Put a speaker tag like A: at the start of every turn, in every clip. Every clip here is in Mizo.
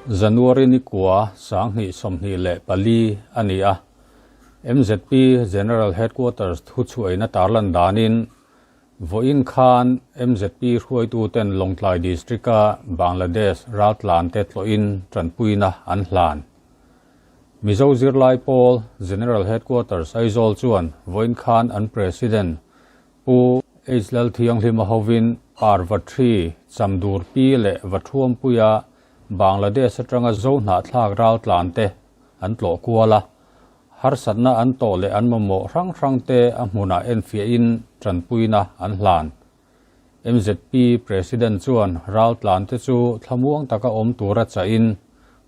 A: January ni kua 2024 a ni a. MZP General Headquarters thuchhuaina tarlan danin vawiin khan MZP hruaituten Lawngtlai District-a Bangladesh raltlante tlawhin tanpuina an hlan. Mizo zirlai pawl General Headquarters Aizawl chuan vawiin khan an President Pu H Lalthianghlima hovin Parvathi, Chamdurpi leh Vathuampuia Bangladesh atanga Zo hnahthlak raltlante an tlawh kual a, harsatna an tawh leh an mamawh hrang hrangte a hmunah enfiahin tanpuina an hlan. MZP President chuan raltlante chu thlamuang taka awm tura chahin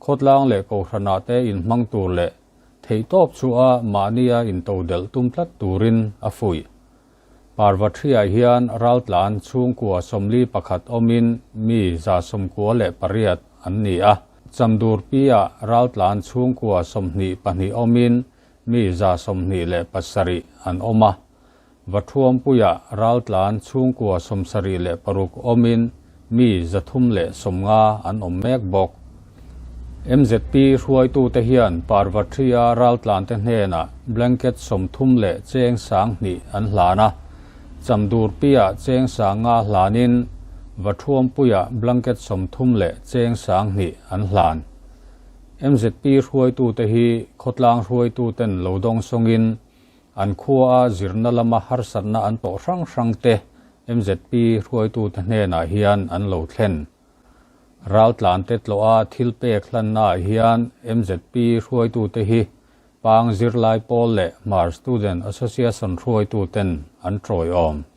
A: khawtlang leh kohhranah te inhmang tur leh theihtawp chu a mahnia intodelh tum tlat turin a fuih. Parvathriah hian raltlan chhungkua 41 awmin mi 98 an ni a. Chamdurpi-ah raltlan chhungkua 22 awmin mi 27 an awm a. Vathuampuia raltlan chhungkua 76 awmin mi 350 an awm mek bawk. MZP hruaitute hian Parvathria raltlante hnenah blanket 30 leh cheng 2000 an hlan a. Chamdurpi-ah cheng 50 hlanin Vathuampuia blanket 30 leh cheng 2000 an hlan. MZP hruaitute hi khawtlang hruaituten lo dawng sawngin an khua a zirna lama harsatna an tawh hrang hrang te MZP hruaitute hnenah hian an lo thlen. Raltlante tlawh a thil pek hlannaah hian MZP hruaitute hi Pang Zirlai Pawl leh Hmar Student Association hruaituten an tawiawm.